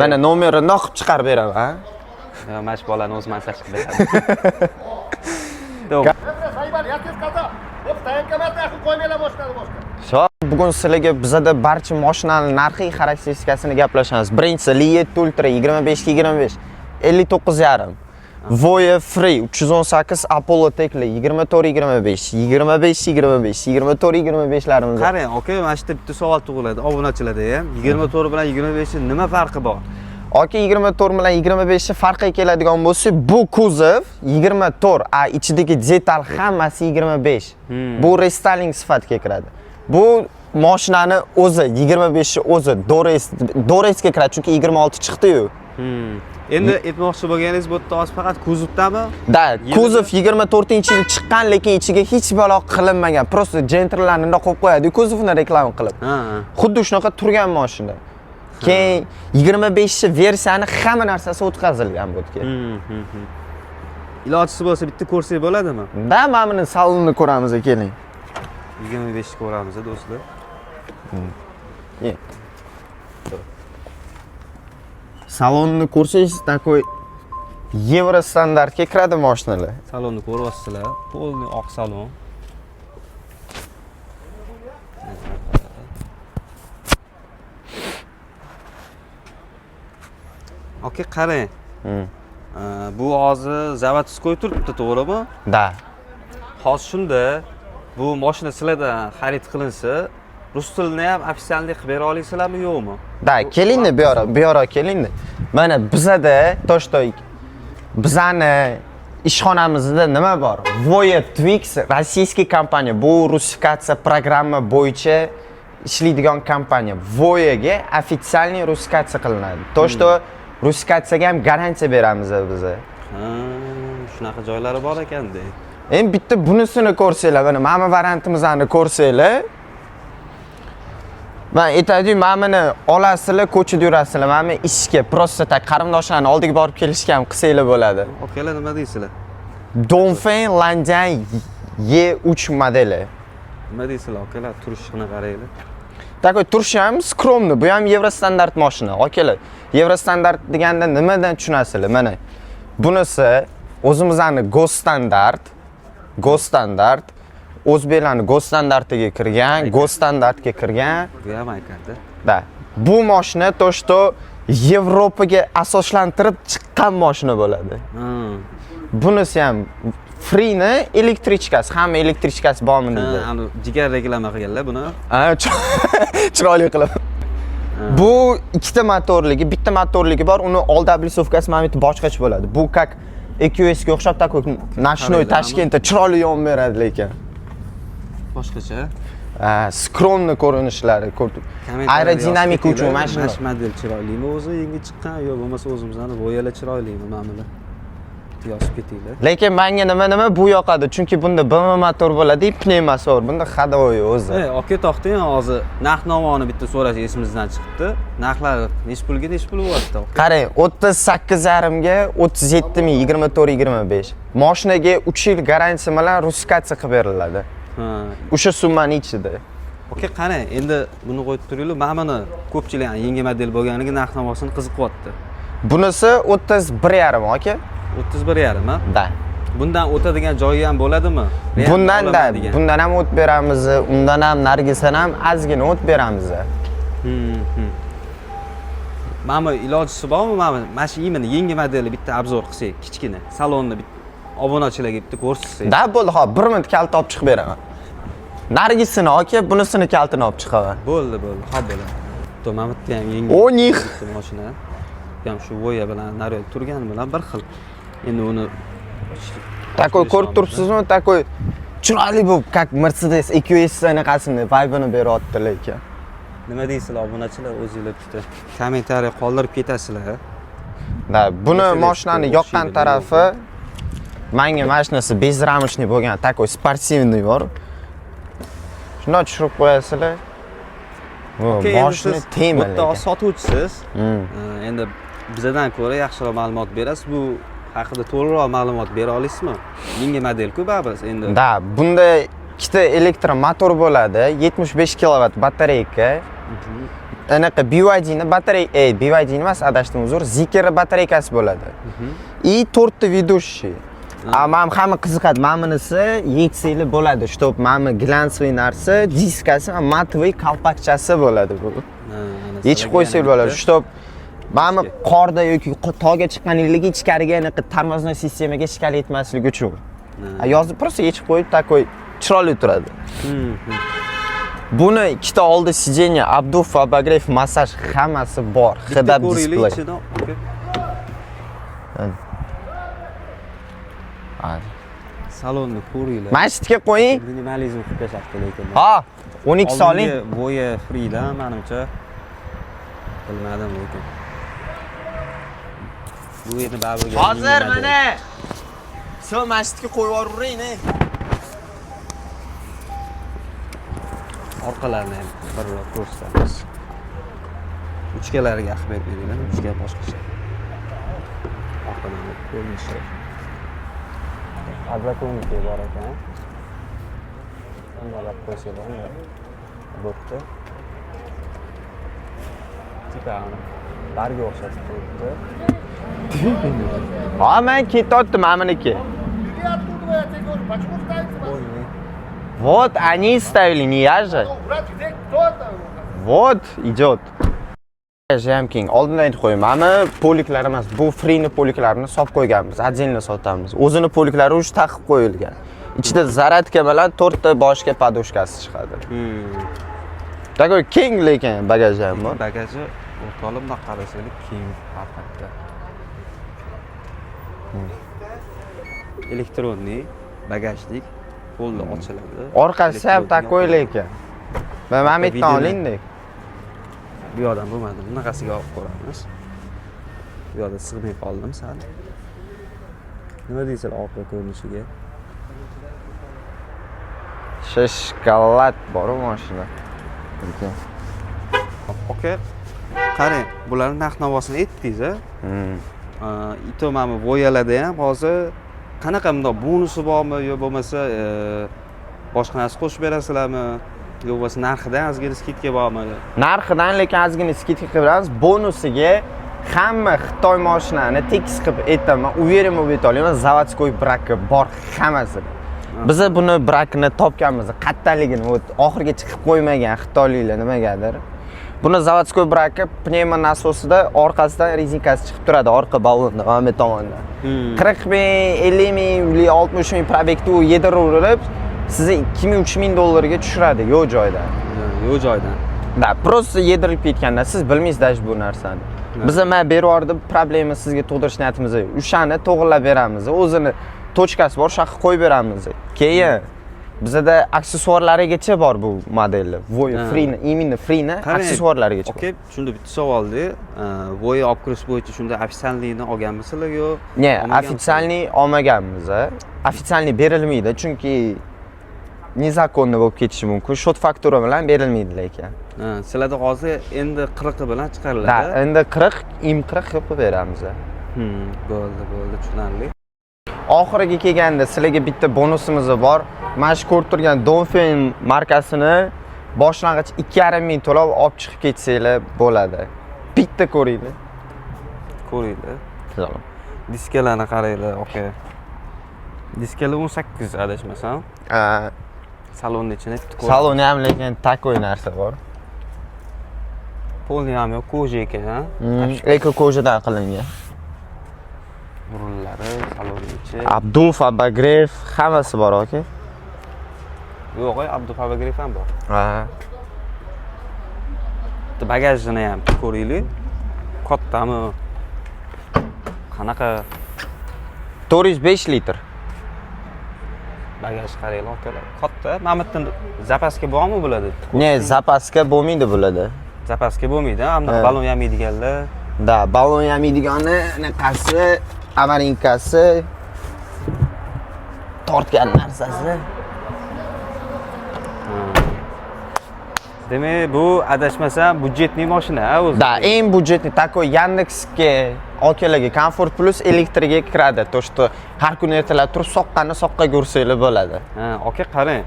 Mana nomerini o'qib chiqarib beraman. Yo, mana shu bolani o'zi massaj qilib beradi. To'g'ri. Заебали, я тебе сказал. Вот стоянка нахуй qo'ymanglar mashinani boshqa. Sho, bugun sizlarga bizada barcha mashinani narxi xarakteristikasini gaplashamiz. Birinchisi Li 7 Ultra 25 ga 25 59,5. Voya Free 318 Apollo Tekli 24 25 25 25 24 25 larimiz. Qarang, aka, mana shu yerda bitta savol tug'iladi obunachilarda ham. 24 bilan 25 ni nima farqi bor? Aka, 24 bilan 25 ni farqi keladigan bo'lsa, bu kuzov 24, a ichidagi detal hammasi 25. Bu restyling sifatiga kiradi. Bu mashinani o'zi 25 ni o'zi Dores Doresga kiradi, chunki 26 chiqdi-yu. Endi aytmoqchi bo'lganingiz, bu yerda hozir faqat kuzovdami? Da, Yilida- kuzov 24-yil chiqqan, lekin ichiga hech balo qilinmagan. Просто Gentralarni bundoq qo'yib qo'yadi, kuzovni reklama qilib. Xuddi shunaqa turgan mashina. Keyin 25 versiyani hamma narsasi o'tkazilgan bu yerga. Ilojisi bo'lsa bitta ko'rsak bo'ladimi? Da, mana buni salonni ko'ramiz, keling. 25 ni ko'ramiz, do'stlar. Keling. Salonni ko'rsangiz, такой yevro standartga kiradi mashinalar. Salonni ko'ryapsizlar, полный oq salon. Aka, qarang. Bu hozir заводской turibdi, to'g'rimi? Da. Hozir shunda bu mashina sizlardan xarid qilinsa, rus tilini ham официальный qilib bera olasizlarmi, yo'qmi? Da, kelingda bu yoqqa, bu yoqqa kelingda. Mana bizada то что bizani ishxonamizda nima bor? Voya Twix российский kompaniya. Bu rusifikatsiya programma bo'yicha ishlaydigan kompaniya. Voyaga официальный rusifikatsiya qilinadi. То что rusifikatsiyaga ham garantiya beramiz biz. Ha, shunaqa joylari bor ekanda. Endi bitta bunisini ko'rsanglar, mana variantimizni ko'rsanglar. Man aytadiyu, mana buni olasizlar, ko'chada yurasizlar, mana bu ishga просто так qarindoshlarni oldiga borib kelishga ham qilsanglar bo'ladi. Akalar, nima deysizlar? Dongfeng Landian E3 modeli. Nima deysizlar, akalar? Turishini qaranglar. Такой turishi ham скромный, bu ham yevro standart mashina. Akalar, yevro standart deganda nimadan tushunasizlar? Mana bunisi o'zimizni госстандарт, госстандарт, o'zbeklarni госстандарт iga kirgan, госстандарт ga kirgan. Bu ham aytadi. Da. Bu mashina то что Yevropaga asoslantirib chiqqan mashina bo'ladi. Bunisi ham Freeni электричка si, hamma электричка si bormi deydi. Ha, anu jigar reklama qilganlar buni. Ha, chiroyli qilib. Bu ikkita motorligi, bitta motorligi bor, uni oldi облицовка si mana bu yerda boshqacha bo'ladi. Bu как EQS ga o'xshab такой ночной Qaranglar, Toshkentda chiroyli yon beradi lekin. Boshqacha. Ha, скромный ko'rinishlari ko'rdim. Aerodinamika uchun mana Mana shuni. shu model chiroylimi o'zi yangi chiqqan, yo bo'lmasa o'zimizni Voyalar chiroylimi, mana bular? Yozib ketinglar. Lekin menga nima bu yoqadi, chunki bunda BMW motor bo'ladi, pnevmasi bor, bunda ходовой o'zi. Ey, aka, to'xtang, hozir narx navoni bitta so'rash esimizdan chiqibdi. Narxlari nechi pulga nechi pul bo'lyapti? Qarang, 38,5 ga 37 ming 24 25. Mashinaga 3 yil garantiya bilan rusifikatsiya qilib beriladi. O'sha summani ichida. Aka, qarang, endi buni qo'yib turinglar. Mana buni ko'pchilik yangi model bo'lganiga narx navosini qiziqyapti. Bunisi 31,5 aka. 31,5, ha? Da. Bundan o'tadigan joyi ham bo'ladimi? Real Bundan da, olaman degan. bundan ham o't beramiz, undan ham nargisidan ham ozgina o't beramiz. Mana bu ilojisi bormi? Mana shu именно yangi modelni bitta обзор qilsak, kichkina salonni bitta obunachilarga bitta ko'rsatsak. Da, bo'ldi, hop, 1 minut kalta olib chiqib beraman. Nargisini aka, bunisini kaltini olib chiqaman. Bo'ldi, bo'ldi, hop bo'ladi. To mana bu yerda ham yangi O, них. bitta mashina. Bu ham shu Voya bilan naryoq turgani bilan bir xil. Endi uni Такой ko'rib turibsizmi? Такой chiroyli bu, как Mercedes EQS anaqasini vibe-ini beryapti lekin. Nima deysizlar, obunachilar, o'zinglar bitta kommentariy qoldirib ketasizlar. Da, buni Mercedes mashinani o'xshaydi, yoqqan tarafi menga mashinasi безрамочный bo'lgan, такой спортивный bor. Shundoq tushirib qo'yasizlar. Bu Aka, endi mashina siz tema bu yerda lekin. Sotuvchisiz. Endi bizadan ko'ra yaxshiroq ma'lumot berasiz. Bu haqida to'liqroq ma'lumot bera olasizmi? Yangi model-ku baribir endi. Da, bunda ikkita elektromotor bo'ladi, 75 kilovat batareyka. Anaqa BYDni batarey, ey, BYD emas, adashdim, uzr, Zeekr batareykasi bo'ladi. И to'rtta ведущий. A man hamma qiziqadi. Mana bunisi yetsanglar bo'ladi, чтоб mana глянцевый narsa, diskasi, матовый qalpakchasi bo'ladi bu. Ha, ana Yechib sizlarga qo'ysak yana bo'ladi. bitta. Чтоб mana qorda yoki tog'ga chiqqaningizda ichkariga anaqa тормозной sistemaga ishkal yetmasligi uchun. A yozib просто yechib qo'yib, такой chiroyli turadi. Buni ikkita oldi сиденье, обдув, обогрев, massaj hammasi bor. Bitta Head-up ko'ringlar display. ichini, aka. Ha. Salonni ko'ringlar. Mana shu yerga qo'ying. Minimalizm qilib tashlabdi lekin. Ha, 12 soling. Oldingi Voyah Freedan manimcha, bilmadim lekin. Bu endi baribir Hozir mana. Shu mana shu yerga qo'yib yuboravering. Orqalarini ham birroq ko'rsatamiz. Ruchkalariga ahamiyat beringlar, ruchka boshqacha. Orqadan ko'rinishi. Подоконники bor ekan. Undalab qo'ysanglar bo'pti. Типа barga o'xshatib qo'yibdi. Ha, man ketyapti mana buniki. Бери оттуда, я тебе говорю. Почему ставите машину? Вот они ставили, не я же. Ну, брат, где кто это? Вот идет. Ham keng. Oldin aytib qo'yay, mana полик lar emas, bu Freeni полик larini solib qo'yganmiz, отдельно sotamiz. O'zini полик lari уже taqib qo'yilgan. Ichida зарядка bilan to'rtta boshga подушка si chiqadi. Такой keng lekin bagaj ham bor. Bagaji, o'rtoqlar, bundoq qarasanglar, keng haqiqatda. Электронный багажник, qo'lda ochiladi. Orqasi ham Электронный такой lekin. Mana bu yerdan Videoni- oling-da. Bu yoqdan bo'lmadi. Bunaqasiga olib ko'ramiz. Bu yoqda sig'may qoldim sal. Nima deysizlar orqa ko'rinishiga? Shokolad bor-u mashina. Lekin. Aka, qarang, bularni narx navosini aytdingiz a? Ito mana bu Voyahlarda ham hozir qanaqa bundoq bonusi bormi yo bo'lmasa boshqa narsa qo'shib berasizlarmi? Yo bo'lmasa narxidan ozgina скидка bormi? Narxidan lekin ozgina скидка qilib beramiz. Bonusiga hamma Xitoy mashinani tekis qilib aytaman, уверен bo'lib ayta olaman, заводской брак i bor hammasida. Biza buni брак ini topganmiz, qattaligini, вот oxiriga chiqib qo'ymagan xitoyliklar nimagadir. Buni заводской брак i пневмонасос ida orqasidan rezinkasi chiqib turadi, orqa ballonda, mana bu tomondan. 40 ming, 50 ming, или 60 ming пробег da u yediraverib, sizni 2000 3000 dollarga tushiradi yo'q joydan. Yo'q joydan. Да, просто yedirib ketganda siz bilmaysiz даже bu narsani. Biza mana berib yubordi, problema sizga tug'dirish niyatimiz yo'q. O'shani to'g'irlab beramiz. O'zini точка si bor, o'sha yoqqa qo'yib beramiz. Keyin bizada aksessuarlarigacha bor bu modelni. Voyah Freeni, именно Freeni Qarang, aksessuarlarigacha bor. Aka, shunda bitta savolda, Voyah olib kirish bo'yicha shunda официальный ni olganmisizlar yo Не, olmaganmisizlar? Официальный olmaganmiz. Официальный berilmaydi, chunki незаконно bo'lib ketishi mumkin. Счёт фактура bilan berilmaydi lekin. Ha, sizlarda hozir endi 40 bilan Да, chiqariladi. Endi 40, im 40 qilib qo'yib beramiz. Bo'ldi, bo'ldi, tushunarli. Oxiriga kelganda sizlarga bitta bonusimiz bor. Mana shu ko'rib turgan Dongfeng markasini boshlang'ich 2,5 ming to'lab olib chiqib ketsanglar bo'ladi. Bitta ko'ringlar. Ko'ringlar. Diskalarni qaranglar, aka. Diskalar 18 adashmasam. Ha, Salonni ichini bitta ko'ring. Saloni ham lekin такой narsa bor. Полный ham yo'q, кожа ekan, ha? Эко кожа dan qilingan. Burullari, salonni ichi. Обдув, обогрев hammasi bor, aka. Yo'q, обдув, обогрев ham bor. Ha. Bitta bagajini ham ko'ringlar. Kattami? Qanaqa 405 litr. Bagaj, qaranglar, akalar. Katta. Mana bu yerdan запаска bormi bo'ladi? Не, запаска bo'lmaydi bo'ladi. Запаска bo'lmaydi, ha? Bunaqa Ha. balon yamaydiganlar. Да, balon yamaydigani anaqasi, аварийка si, tortgan narsasi. Demak, bu adashmasam бюджетный mashina, ha, o'zi. Да, eng бюджетный такой Yandexga okalarga Comfort Plus elektriga kiradi. То, что har kuni ertalab turib soqqani soqqaga ursanglar bo'ladi. Ha, aka, qarang,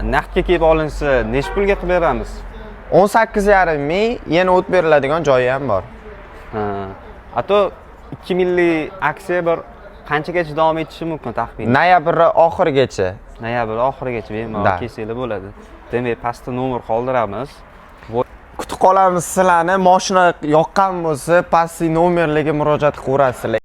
naqdga kelib olinsa, nechi pulga qilib beramiz? 18,5 ming, yana o't beriladigan joyi ham bor. Ha. А то 2 minglik aksiya bir qanchagacha davom etishi mumkin taxminan? Noyabr oxirigacha. Noyabr oxirigacha bemalol Да. kelsanglar bo'ladi. Demak, pastda nomer qoldiramiz. Kutib qolamiz sizlarni. Moshina yoqqan bo'lsa, pastki nomerlarga murojaat qilaverasizlar.